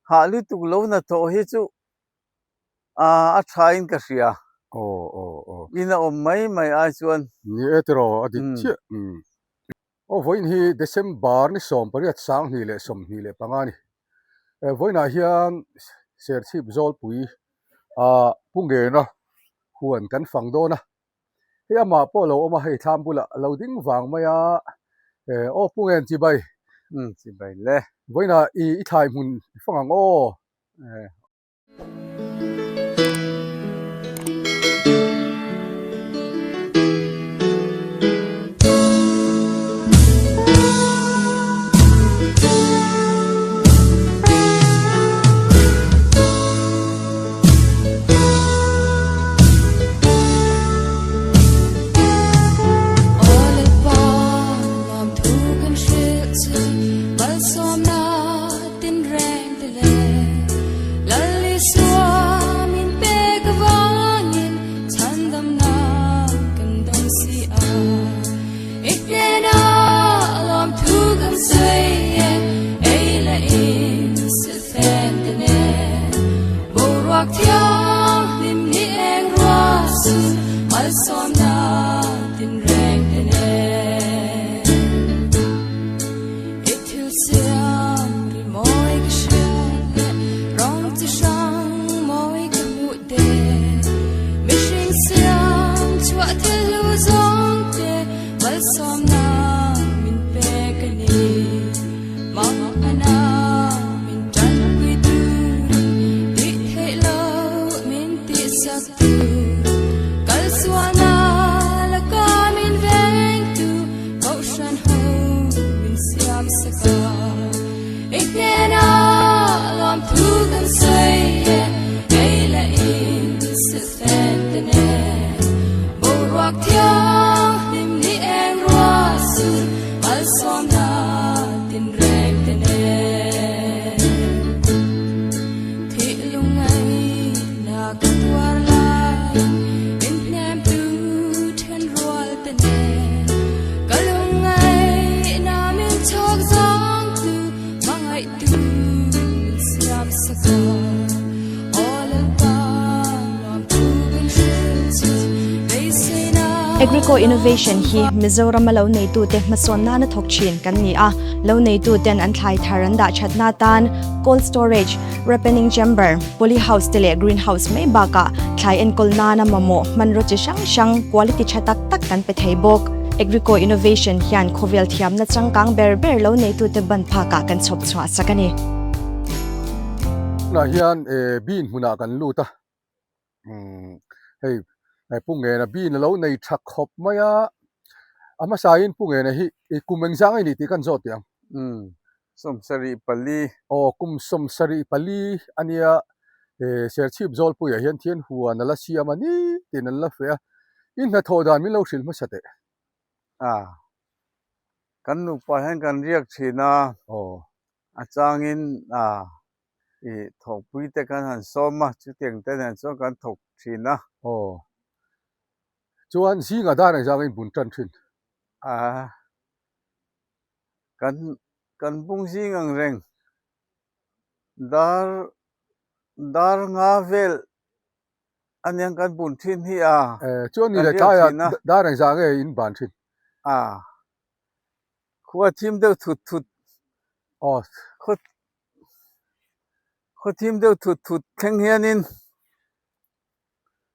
Hah lutuk lo hnathawh hi chu a tha in ka hria. Aw aw aw. In a awm mai mai ai chuan. Ni e tiraw a dik chiah. Aw vawiin hi December ni 18 2025 a ni. Vawiinah hian Serchhip Zawlpui ah Pu Ngena huan kan fang dawn a. Hei amah pawh a lo awm a, hei thlam bulah a lo ding vang mai a, aw Pu Ngen chibai. Umm chibai le. Vawiinah i i thlai hmun i fang ang aw. Agrico Innovation hi Mizorama lo neitute hmasawn nana thawk thin kan ni a, lo neituten an thlai thar an dah thatna tan cold storage, ripening chamber, poly house te leh green house mai bakah thlai enkawl nana mamawh hmanraw chi hrang hrang quality tha tak tak kan pe thei bawk. Agrico Innovation hian khawvel thiamna changkang ber ber lo neitute ban phakah kan chhawp chhuah sak a ni. Tunah hian bean hmunah kan lut a, hei Pu Ngena bean a lo nei tha khawp mai a, a hmasain Pu Ngena hi kum engzang a ni tih kan zawt teh ang. 74. Aw, kum 74 a nia, Serchhip Zawlpuiah hian thian huan a la siam a ni tiin an la feh a, i hnathawh dan min lo hrilh hmasa teh. A, kan nupa hian kan riak thin a, Aw. a changin a, i thawkpui te kan han sawm a, chutiang te nen chuan kan thawk thin a. Aw, chuan zingah dar engzah nge in bun tan thin? A. Kan kan bung zing ang reng dar dar nga vel aniang kan bun thin hi a. Eh chuan ni le tlai ah dar engzah nge in ban thin? A khua thim deuh thut thut aw khaw khaw thim deuh thut thut thleng hianin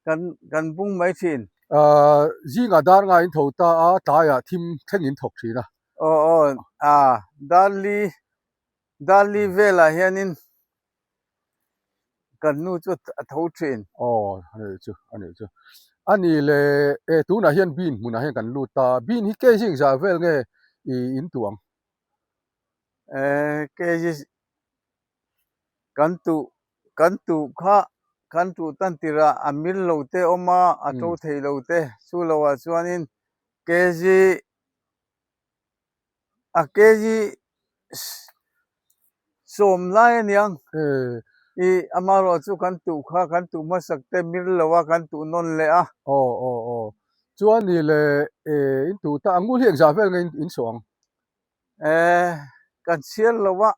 Kan kan bung mai thin. Ahh zingah dar nga in tho ta a, tlaiah thim thleng in thawk thin a. Aw aw a Darli Darli velah hianin kan nu chu a tho thin. Aw a nih chu a nih chu. A nih le e tunah hian bean hmunah hian kan lut ta, bean hi kg engzah vel nge i in tuh ang? Eh kg Kan tuh kan tuh kha kan tuh tan tirah a mil lo te awm a, a to thei lo te chu lo ah chuanin kg a kg sawm lai a niang i amaherawh chu kan tuh kha kan tuh hmasak te mil lo a kan tuh nawn leh a. Aw aw aw chuan ni le in tuh ta ang ngul hi engzah vel nge in sawh ang? Eh kan chhiar lo a.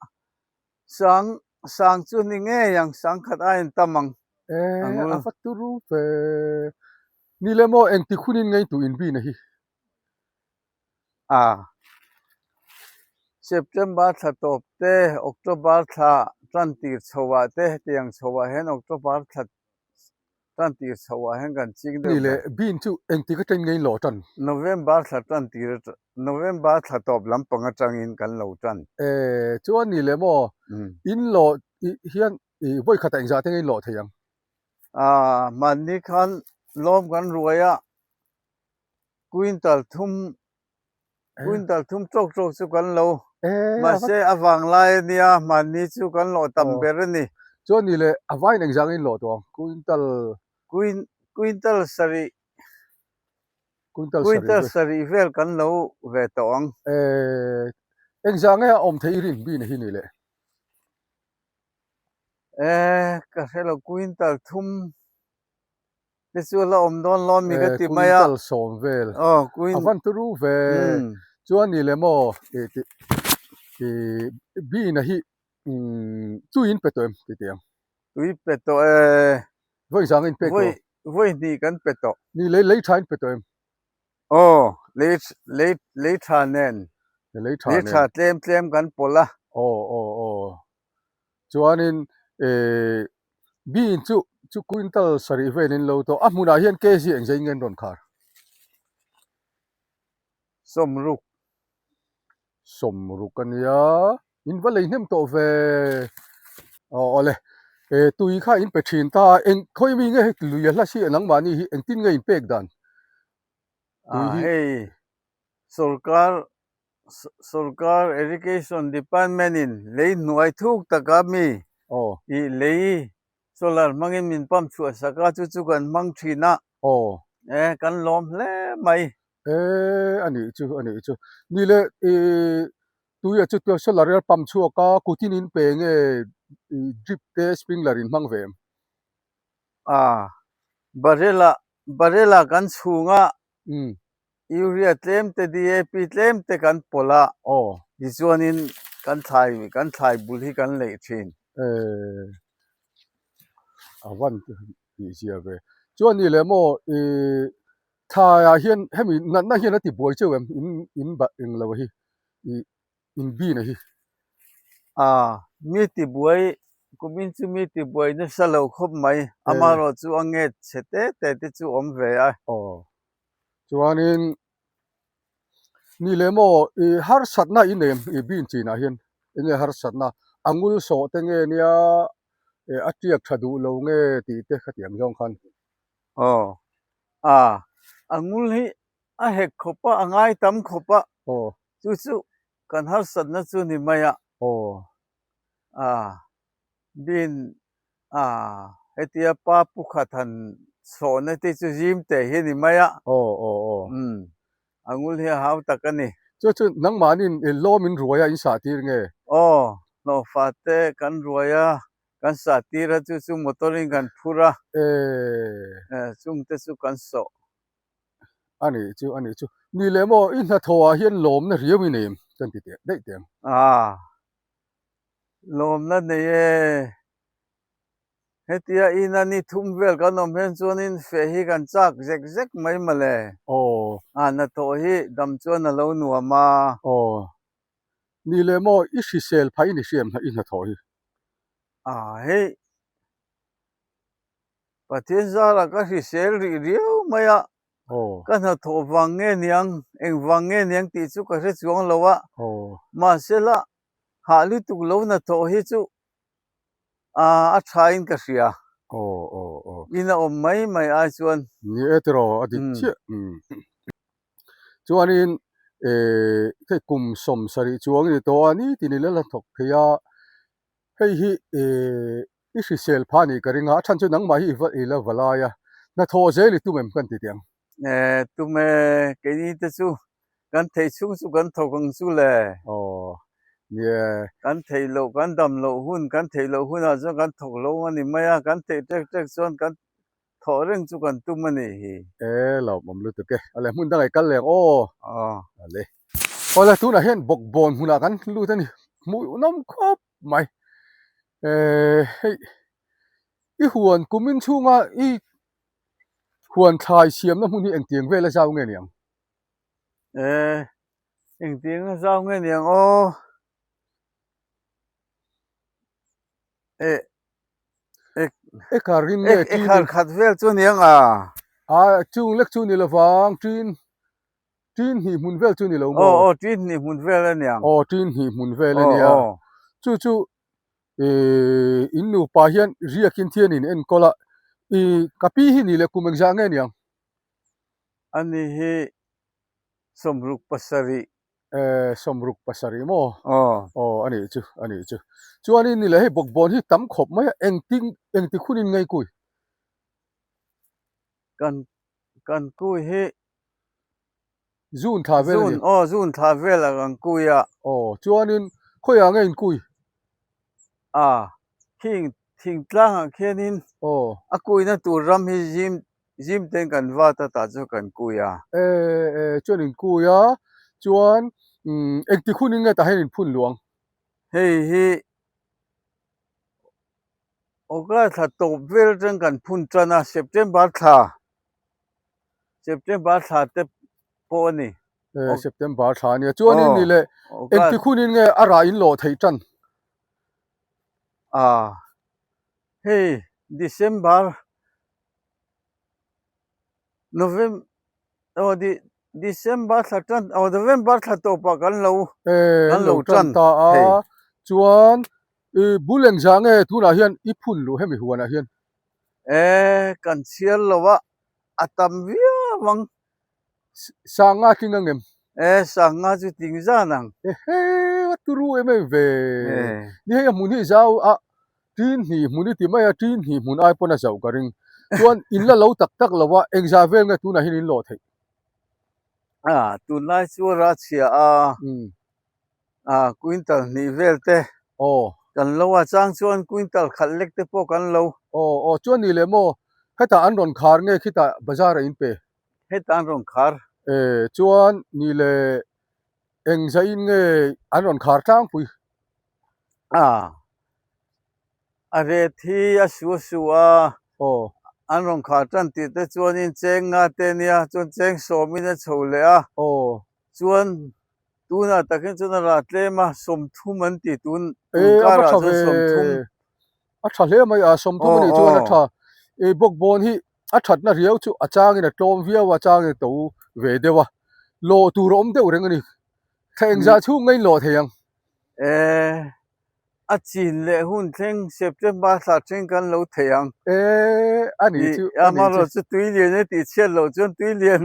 Sang Sang chu ni ngei ang, sang khat aiin tam ang. Eh, a va turu ve. Ni le maw, engtik hunin ngei tu inbina hi? A, September thla tawp te, October thla tan tir chhoah te, hetiang chhoah hian October thla tan tir chhoah hian kan ching deuh Ni le, bean chu engtik atangin nge in lo tan? November thla tan tir atang, November thla tawp lampang atangin kan lo tan. E, chuan ni le maw, in lo hian vawi khatah engzah te nge in lawh thei ang? A, mahni khan lawm kan ruai a, quintal thum quintal thum tawk tawk chu kan lo mahse a vang lai a nia mahni chu kan lawh tam ber a ni. Chuan ni leh a vain engzah nge in lawh tawh ang quintal quintal sarih quintal sarih vel kan lo ve tawh ang. Engzah nge a awm theih i rin bik na hi ni leh? Ka hre lo quintal thum te chu a la awm dawn lo ami ka ti mai a. Quintal sawm vel. Aw quin. A van turu ve. Chuan ni le maw tih tih ih Bina hi tui in pe tawh em ti tih ang. Tui pe tawh e. Vawi zang in pek tawh. Vawi vawi hnih kan pe tawh. Ni lei lei tha in pe tawh em. Aw lei lei lei tha nen. Lei tha nen. Lei tha tlem tlem kan pawlh a. Aw aw aw. Chuanin eh bean chu chu quintal sarih velin lo tawh a hmunah hian kg engzah in nge an rawn khar? Sawmruk. Sawmruk a nia, in va lei hnem tawh ve. Aw awle, eh tui kha in pe thin ta a, eng khawi mi nge hei lui a hla si a nangmahni hi engtin nge in pek dan? Tui hi. Hei sorkar Sorkar Irrigation Department in lei hnuai thuk taka mi ih lei solar hmangin min pump chhuah sak a, chu chu kan hmang thin a, e kan lawm hle mai. E a nih chu, a nih chu. Ni le ih tuia chu solar a pump chhuak a, kutin in pe nge drip te sprinkler in hmang ve em? A, barrel ah, barrel ah kan chhung a, Urea tlem te DAP tlem te kan pawlh a, tichuanin kan thlai kan thlai bul hi kan leih thin. Eh a van tih zia ve. Chuan ni leh maw i thlaiah hian hemi natna hian a ti buai cheu em in in bah eng lo hi i in bin a hi. A mi ti buai kumin chu mi ti buai nasa lo khawp mai amaherawh chu a nget chhe te te te chu awm ve a. Aw Chuanin ni leh maw i harsatna i nei i bin chinah hian eng nge harsatna a ngul sawh te nge nia eh a tiak tha duh lo nge tih te khatiang zawng khan. Aw a a ngul hi a hek khawp a a ngai tam khawp a aw chu chu kan harsatna chu ni mai a aw a bin A, hetia pa pu khat han sawhna te chu zim teh hi a ni mai a. Aw, aw, aw. Umm, a ngul hi a hau tak a ni. Chu chu nangmahniin lawm in ruai a in sah tir nge? Aw, hlawhfa te kan ruai a, kan sah tir a, chu chu motor in kan phur a. E. Chung te chu kan sawh. A nih chu, a nih chu. Ni leh maw, i hnathawh ah hian lawmna riau i nei em? Kan ti teh daih teh ang. A, Lawmna nei e. Hetia ina ni thum vel kan awm hian chuanin feh hi kan chak zek zek mai mawle. Aw. A hnathawh hi dam chuan a lo nuam a. Aw. Ni leh maw i hrisel phah i ni hriam i hnathawh hi. A hei Pathian zara ka hrisel rih riau mai a. Aw. Ka hnathawh vang nge niang eng vang nge niang tih chu ka hre chuang lo a. Aw. Mahsela Hah lutuk lo hnathawh hi chu a tha in ka hria. Aw aw aw. In a awm mai mai ai chuan. Ni e tiraw a dik chiah. Chuanin eh hei kum 70 chuang i ni tawh a nitin i la thawk thei a, hei hi eh i hrisel phah nih ka ring a, a chhan chu nangmah hi i la va lai a, hnathawh zel i tum em kan ti teh ang. Eh tum e keini te chu Kan theih chhung chu kan thawk ang chu le. Aw, nia. Kan theih loh, kan dam loh hun, kan theih loh hunah chuan kan thawk lo a ni mai a, kan theih ṭek ṭek chuan kan thawh reng chu kan tum a nih hi. E, lawmawm lutuk e. Ale, hmun dangah i kal leng aw. Aw. Ale. Awle, tunah hian bawkbawn hmunah kan lut a ni. Hmuhnawm khawp mai. Eh hei i huan kumin chhunga i huan thlai siamna hmun hi engtiang vel a zau nge niang? Eh engtiang a zau nge niang aw? Eh ek Ekar rin nge ek ekhar khat vel chu niang a? A chung lek chu ni lovang tin Tin hnih hmun vel chu ni lo maw? Aw aw tin hnih hmun vel a niang. Aw tin hnih hmun vel a nia. Chu chu ih in nupa hian riakin thian in enkawl a, ih ka pi hi ni leh kum engzah nge niang? Ani hi 67. Eh 67 maw? Aw. Aw a nih chu a nih chu. Chuanin ni leh hei bawkbawn hi tam khawp mai a, engtin engti khunin ngei kui? Kan kan kui hi Zun thla vel a ni. Zun aw zun thla vel a kan kui a. Aw chuanin khawiah nge in kui? A khing thingtlang ah khianin aw a kuina tur ram hi zim zim ten kan vat a tah chu kan kui a. E e chuan in kui a chuan umm engtik hunin nge tah hian in phun luang? Hei hi August thla tawp vel atang kan phun tan a September thla September thla te pawh a ni. Eh, September thla a nia. Chuanin ni leh engti khunin nge a rah in lawh theih tan? Ah, hei December, November, aw di December thla tan, aw November thla tawpah kan lo Eh, kan lo tan ta a. Chuan i bul engzah nge tunah hian i phun luh hemi huanah hian? Eh, kan chhiar lo a, a tam viau ang. Sanga tling ang em? Eh, sanga chu tling zan ang. Ehe, a turu em em ve. Ni hei a hmun hi zau a, tin hnih hmun i ti mai a, tin hnih hmun ai pawn a zauh ka ring. Chuan in la lo tak tak lo a, engzah vel nge tunah hian in lawh theih? Ah, tunlai chu a rah chhia a. Ah, quintal hnih vel te Aw. kan lo a, chang chuan quintal khat lek te pawh kan lo. Aw, aw, chuan ni leh maw, hetah an rawn khar nge khitah bazar ah in pe? Hetah an rawn khar. E, chuan ni leh eng zaiin nge an rawn khar tlangpui? Ah, a ret hi a su a su a, Aw. an rawn khar tan tih te chuanin cheng nga te nia, chuan cheng sawmin a chho leh a. Aw. Chuan Tunah takin chuan a rah tlem a, 30 an ti tun Eh, a va karah tha chuan ve. 30. A tha hle mai a, 30 a nih chuan a tha. I bawkbawn hi a thatna riau chu a changin a tlawm viau a, a changin a to ve deuh a. Lawh tur a awm deuh reng a ni. Thla engzah chhung ngei in lawh thei ang. Eh, A chin leh hun thleng September thla thleng kan lo thei ang. E, a ni chu, a ni chu. Amaherawh chu tui lian a tih chhiat loh chuan tui lian,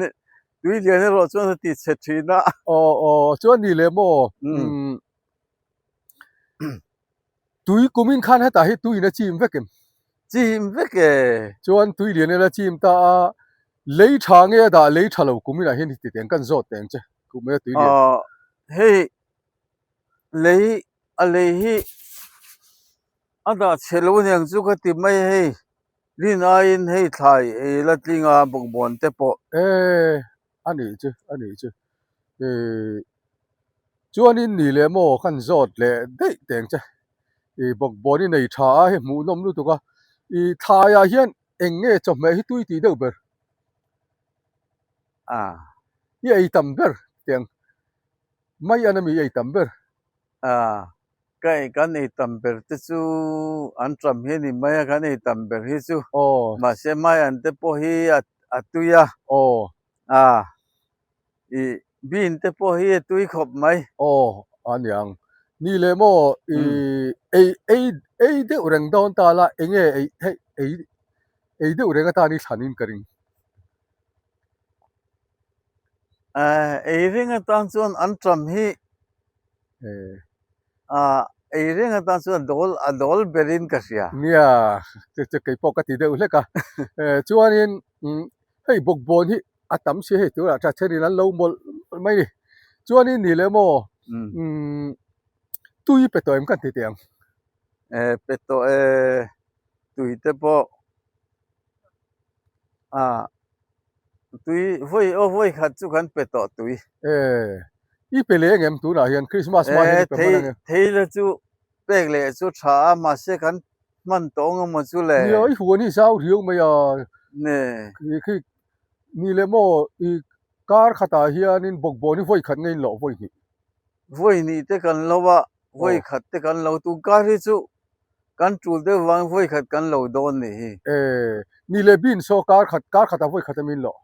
tui lian erawh chuan a tih chhe thin a. Aw, aw, chuan ni leh maw? Umm. Tui kumin khan hetah hi tuiin a chim vek em? Chim vek e. Chuan tui lian ila chim ta a, lei tha nge a dah lei tha lo kuminah hian heti teng kan zawt teng che, kumina tui lian. Aw, hei lei a lei hi a dah chhe lo aniang chu ka ti mai a hei rin aiin hei thlai ei la tling a bawkbawn te pawh. E a nih chu a nih chu e chuanin ni leh maw kan zawt leh daih teng che i bawkbawn i nei tha a hei hmuhnawm lutuk a i thlaiah hian eng nge chawhmeh hi tui tih deuh ber a i ei tam ber teng. Mai an ami ei tam ber. A, ka ei kan ei tam ber te chu an tam hi a ni mai a, kan ei tam ber hi chu. Aw. Mahse mai an te pawh hi a a tui a. Aw. A, i bean te pawh hi a tui khawp mai. Aw, a niang. Ni leh maw i ei ei ei deuh reng dawn ta la enge ei theih ei ei deuh reng atan i thlan in ka ring. Ei reng atan chuan an ṭam hi ei reng atan chuan dawl a dawl berin ka hria. Nia, chu chu kei pawh ka ti deuh hlek a. Chuanin hei bawkbawn hi a tam si hei tunah tha thenin an lo mawlh mawlh mai a ni. Chuanin ni leh maw tui pe tawh em kan ti teh ang? Pe tawh e, tui te pawh. A tui vawi aw vawi khat chu kan pe tawh tui. E i pe leh engem tunah hian Christmas hma hian i pe hman angem? Thei la chu pek leh chu tha a, mahse kan hman tawh ang emaw chu le. Nia, i huan hi zau riau mai a. Ne. Khi ni leh maw i kar khatah hianin bawkbawn hi vawi khat nge in lawh vawi hnih? Vawi hnih te kan lo a, vawi khat te kan lo tun kar hi chu kan tul deuh vangin vawi khat kan lo dawn nih hi. E, ni leh beans saw kar khat, kar khatah vawi khat a min lawh?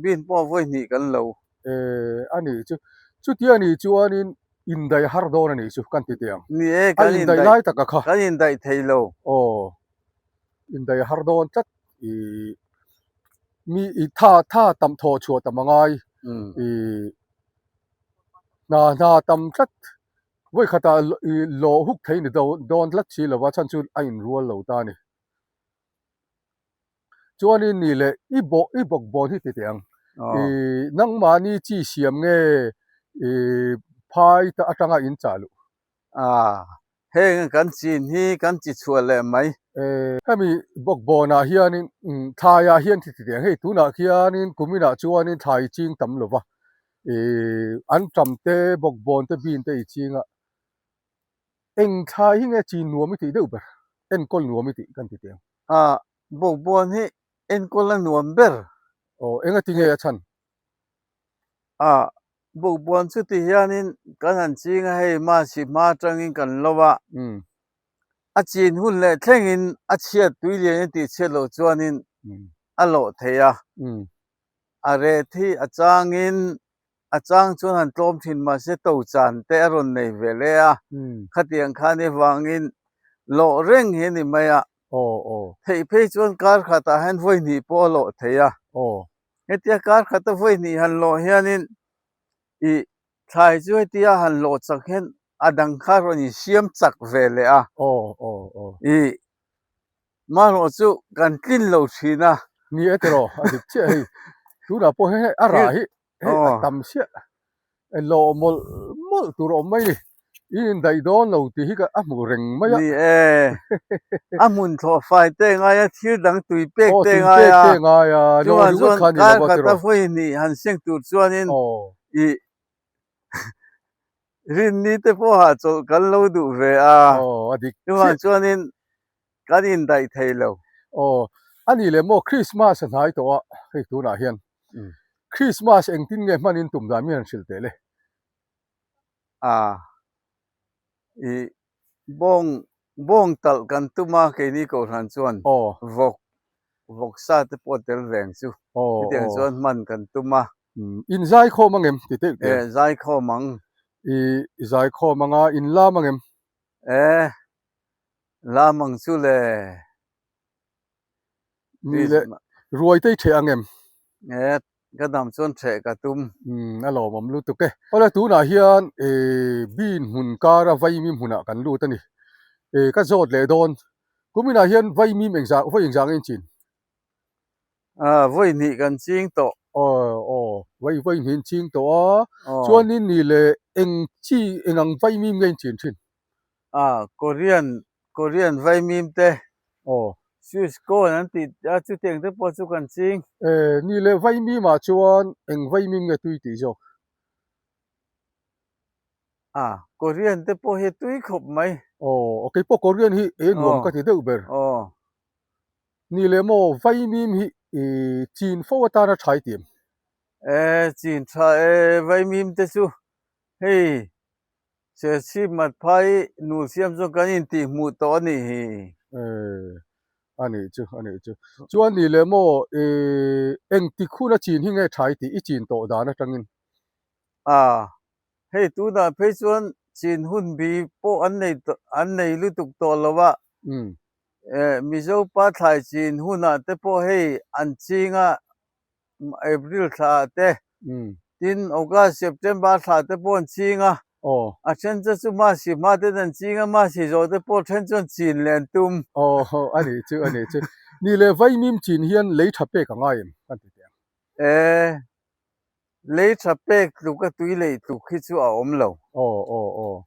Bean pawh vawi hnih kan lo. E, a nih chu. Chutia nih chuanin indaih har dawn a nih chu kan ti teh ang. Ni e, kan A indaih lai taka kha. Kan indaih thei lo. Aw, indaih har dawn tlat. I mi i tha tha tam thawh chhuah tam a ngai. I hna hna tam tlat. Vawi khatah i lawh huk thei ni dawn tlat si lova chhan chu a inrual lo ta a ni. Chuanin ni leh i bawh i bawk bawn hi ti teh ang. I nangmahni chi siam nge i phai ta atanga in chah luh? A, heng kan chin hi kan chi chhuah leh mai. E, hemi bawk bawnah hianin thlaiah hian ti ti teh ang. Hei tunah khianin kuminah chuanin thlai ching tam lova i an tam te bawk bawn te bean te i ching a. Eng thlai hi nge chin nuam i tih deuh ber? Enkawl nuam i tih kan ti teh ang. A, bawkbawn hi enkawl a nuam ber. Aw, enga ti nge a chhan? A, bawkbawn chu ti hianin kan han ching a hei mahsi hma atangin kan lo a. A chin hun leh thlengin a chhiat tui lian a tih chhiat loh chuanin a lawh thei a. A ret hi a changin a chang chuan han tlawm thin mahse to chan te a rawn nei ve le a, khatiang khan i vangin lawh reng hi a ni mai a, theih phei chuan kar khatah hian vawi hnih pawh a lawh thei a, hetia kar khata vawi hnih han lawh hianin ih thlai chu hetia han lawh chak hian a dang kha rawn insiam chak ve leh a, ih marawh chu kan tlin lo thin a. Ni e tiraw a dik chiah hei tunah pawh hian hei a rah hi Hei a tam chiah lawh mawlh mawlh tur a awm mai ni. I indaih dawn lo tih hi a hmu reng mai a. Ni e, a hmun thlawh fai te ngai a, thil dang tui pek te ngai a. Tui pek te ngai a, chuvang chuan kar khat a vawi hnih han seng tur chuanin i rinni te pawha chawlh kan lo duh ve a. Chuvang chuanin Kan indaih thei lo. Aw, a nih leh maw Christmas a hnai tawh a, hei tunah hian Christmas engtin nge hman in tum dan mi han hrilh teh le? A, i bawng bawng talh kan tum a keini kohhran chuan vawk vawk sa te pawh tel veng chu chutiang chuan hman kan tum a. In zaikhawm ang em ti teh teh? E, zaikhawm ang. I zaikhawm ang a, in lam ang em? E, Lam ang chu le. Ni le, ruai te i ṭheh ang em? E, ka dam chuan ṭheh ka tum. Umm, a lawmawm lutuk e. Awle, tunah hian e bean hmun kara vaimim hmunah kan lut a ni. E, ka zawt leh dawn. Kuminah hian vaimim engzah, vawi engzah nge in chin? A, vawi hnih kan ching tawh. Aw, aw, vawi vawi hnih in ching tawh a. Chuanin ni le, eng chi, eng ang vaimim nge in chin thin? A, Korean, Korean vaimim te, Aw. Swiss corn an tih a, chutiang te pawh chu kan ching. E, ni le, vaimim ah chuan eng vaimim nge tui tih zawk? A, Korean te pawh hi tui khawp mai. Aw, ok, pawh Korean hi ei nuam ka ti deuh ber. Aw. Ni le maw, vaimim hi i chin fo atana tha i ti em? E, chin tha e, vaimim te chu hei Serchhip Matphai nul siam chu kan intih hmuh tawh a nih hi. E, a nih chu, a nih chu. Chuan ni le maw, e, engtik huna chin hi nge tha i tih i chin tawh dan atangin? A, hei tunah phei chuan chin hun bi pawh an nei tawh, an nei lutuk tawh lo a. E, Mizo pa thlai chin hunah te pawh hei an ching a, April thla ah te, tin August, September thla te pawh an ching a, a then chu chu Masi hma ten an ching a, Masi zawh te pawh then chuan chin leh an tum. Aw a nih chu a nih chu. Ni leh Vaimim chin hian lei tha pek a ngai em kan ti teh ang. E, lei tha pek tluk a tui lei tluk hi chu a awm lo. Aw aw aw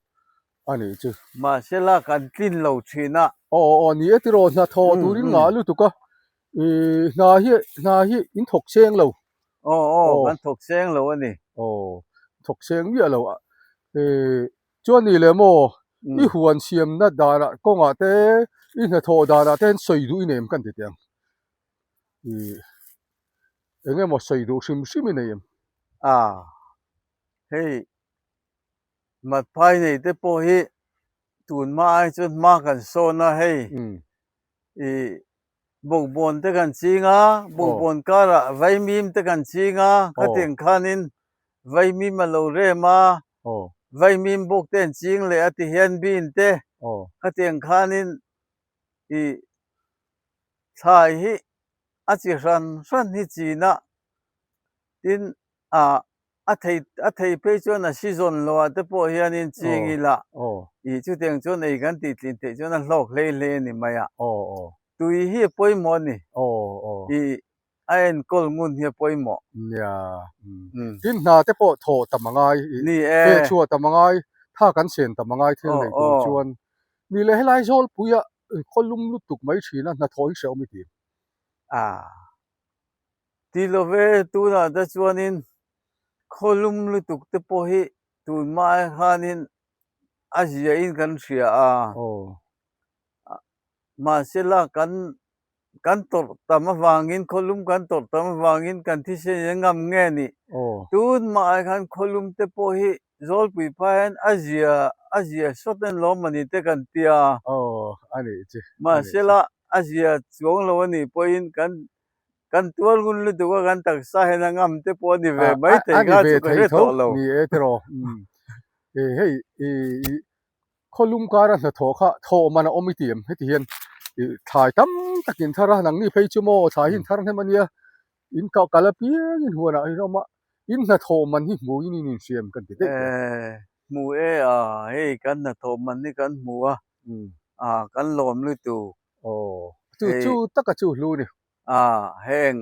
a nih chu. Mahse la kan tlin lo thin a. Aw aw ni e tiraw hnathawh turin ngah lutuk a, I hna hi hna hi in thawk seng lo. Aw aw kan thawk seng lo a ni. Aw thawk seng miah lo a. I chuan ni le maw? I huan siamna danah kawngah te i hnathawh danah te hian sawi duh i nei em kan ti teh ang. Ih eng emaw sawi duh hrim hrim i nei em? A hei Matphai nei te pawh hi tun hma ai chuan hma kan sawn a hei ih bawkbawn te kan ching a bawkbawn karah vaimim te kan ching a khatiang khanin vaimim a lo rem a vaimim bawk te an ching leh a ti hian bean te khatiang khanin ih thlai hi a chi hran hran hi chin a tin ah A thei a thei phei chuan a season lo ah te pawh hianin ching ila ih chutiang chuan ei kan tih tlin theih chuan a hlawk hlei hlei a ni mai a. Tui hi a pawimawh a ni. Ih a enkawl ngun hi a pawimawh. Nia. Tin hna te pawh thawh tam a ngai. Ni e. Feh chhuah tam a ngai. Tha kan sen tam a ngai thil nei tur chuan. Ni leh helai Zawlpuia khaw lum lutuk mai thin a hnathawh hi hrehawm i ti. A. Ti lo ve, tunah te chuanin khaw lum lutuk te pawh hi tun hma khanin a ziahin kan hria a, mahse la kan kan tawrh tam avangin khaw lum kan tawrh tam avangin kan thisen in a ngam nge ni. Tun hmaah khan khaw lum te pawh hi Zawlpui phai hian a zia a zia sawt en lawm a ni te kan tia. Mahse la a zia chuang lo a nih pawhin kan Kan tual ngun lutuk a kan taksa hian a ngam te pawh a ni ve mai thei kha chu ka hre tawh lo. Ni e tiraw. Hei i khawlum kara hnathawh kha thawh man a awm i ti em heti hian thlai tam tak in thar a nangni phei chu maw thlai hi in thar hnem a nia in kal apiang in huanah in awm a in hnathawh man hi hmu in in inhriam kan ti daih tawh. Hmu e a hei kan hnathawh man hi kan hmu a kan lawm lutuk. Aw chu chu taka chu hlu ni. A heng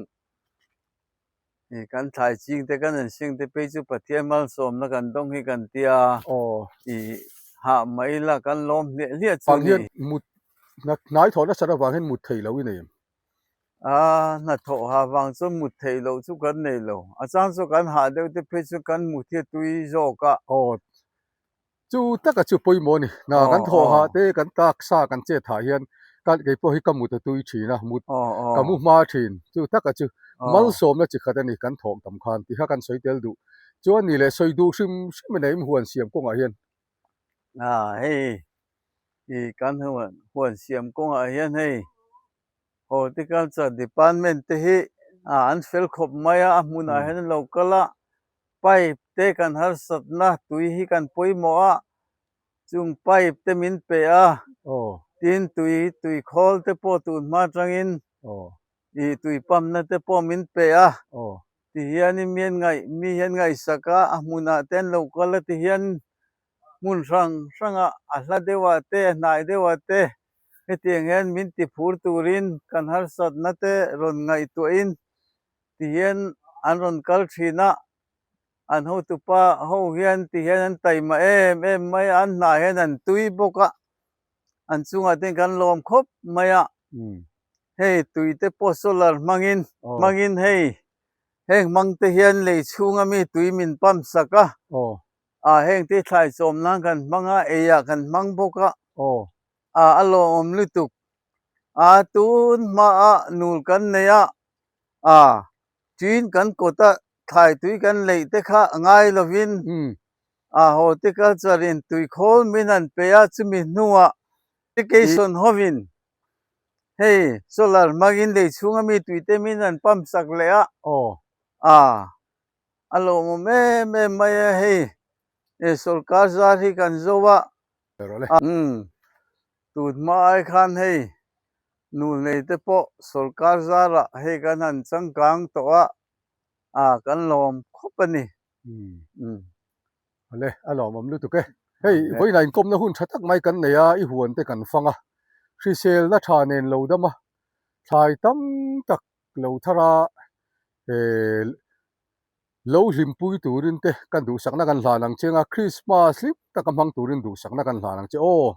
i kan thlai ching te kan an sing te phei chu Pathian malsawmna kan dawng hi kan tia i hah mai ila kan lawm hliah hliah chu ni. Mut hnai thawh nasat avang hian mut theih loh i nei em? A hnathawh hah vang chuan mut theih loh chu kan nei lo. A chang chu kan hah deuh te phei chu kan mut hi a tui zawk a. Aw Chu taka chu pawimawh a ni. Hna kan thawh hah te, kan taksa kan chet hah hian ka kei pawh hi ka mut a tui thin a, mut ka mu hma thin. Chu taka chu malsawmna chi khat a ni kan thawk tam khan tih kha kan sawi tel duh. Chuan ni leh sawi duh hrim hrim a nei huan siam kawngah hian. A hei i kan huan siam kawngah hian hei Horticulture department te hi an fel khawp mai a, a hmunah hian an lo kal a, pipe te kan harsatna tui hi kan pawimawh a, chung pipe te min pe a, tin tui tui khawl te pawh tun hma atangin ih tui pump na te pawh min pe a, tihianin mi an ngaih mi hian ngaihsak a, a hmunah te an lo kal a tihian hmun hrang hrangah a hla deuhah te a hnai deuhah te hetiang hian min ti phur turin kan harsatna te rawn ngaihtuahin tihian an rawn kal thin a, an hotupa ho hian tihian an taima em em mai a, an hnah hian an tui bawk a, an chungah te kan lawm khawp mai a, hei tui te pawh solar hmangin hmangin hei heng hmang te hian lei chhunga mi tui min pump sak a. A heng te thlai chawm nan kan hmang a, ei ah kan hmang bawk a. Aw. A a lawmawm lutuk. A tun hma a nul kan nei a, a tin kan kawt a thlai tui kan leih te kha a ngai lovin a horticulture in tui khawl min han pe a, chumi hnuah irrigation hovin hei solar hmangin lei chhunga mi tui te min han pump sak leh a. Aw. A A lawmawm em em mai a hei e sorkar zar hi kan zo a umm tun hma ai khan hei nul nei te pawh sorkar zarah hei kan han changkang tawh a ah kan lawm khawp a ni umm. Awle a lawmawm lutuk e. Hei vawiinah inkawmna hun tha tak mai kan nei a i huan te kan fang a hriselna tha nen lo dam a thlai tam tak Lo thar a, eh, lo hlimpui turin te kan duhsakna kan hlan ang che anga Christmas hlim taka hmang turin duhsakna kan hlan ang che aw.